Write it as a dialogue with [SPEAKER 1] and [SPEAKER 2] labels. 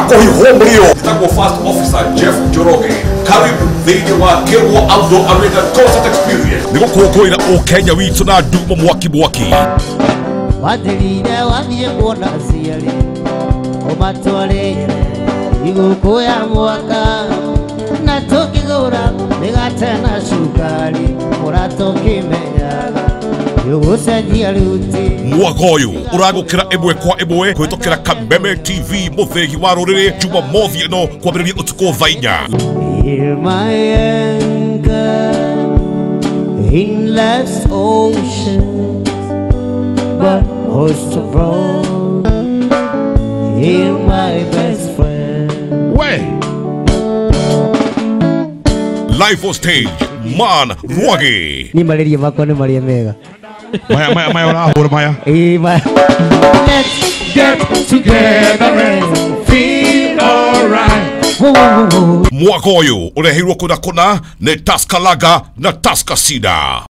[SPEAKER 1] Kũhihwo mũrio. Njĩtagwo First Officer Jeff Njoroge. Karibu thĩinĩ wa Kerwo Outdoor Arena Concert Experience. Nĩ gũkũngũĩra ũkenya witũ na ndumo mwaki mwaki.
[SPEAKER 2] Wathirire wathiĩ kuona aciari ũmatwarĩire igũkũ ya mwaka na tũkĩgũra mĩgate na cukari mũrata ũkĩmenyaga nĩũgũcenjia ruti.
[SPEAKER 1] Mwaka ũyũ ũragũkĩra ĩmwe kwa ĩmwe kũhĩtũkĩra Kameme TV mũthĩgi wa rũrĩrĩ Jumamothi ĩno kwambĩrĩria ũtukũ thaa 4.
[SPEAKER 2] Hear my anchor in life's ocean, but most of all, hear my best friend.
[SPEAKER 1] We live on stage Man Rwagi.
[SPEAKER 2] Ni malaria makwa ni maria mega.
[SPEAKER 1] Maya maya maya urahura maya.
[SPEAKER 2] Eh maya. Let's get together and feel alright.
[SPEAKER 1] Mwaka ũyũ ũreheirwo kũna kũna nĩ Tusker Lager na Tusker Cider.